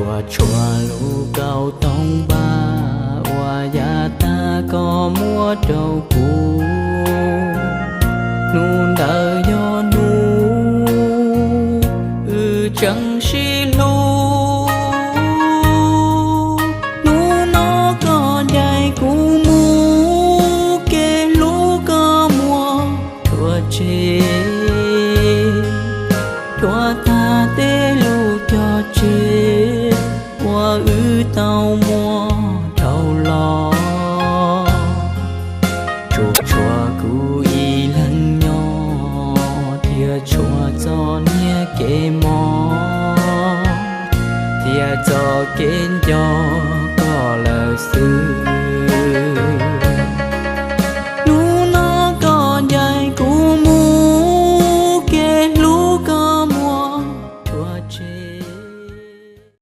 Tsuas tshua lub kaus toog npaj uas yav tag koj muab rau kuv. Hnub ntawd yog hnub wb tseem sib hlub. Hnub no koj ncaim kuv mus, kev hlub koj muab rhuav tseg, rhuav tag tej lub cog tseg uas wb tau muaj dhau los. Tsuas tshua kuv ib leeg nyob thiab tshua txoj niag kev mob thiab txoj kev nco koj lawm xwb.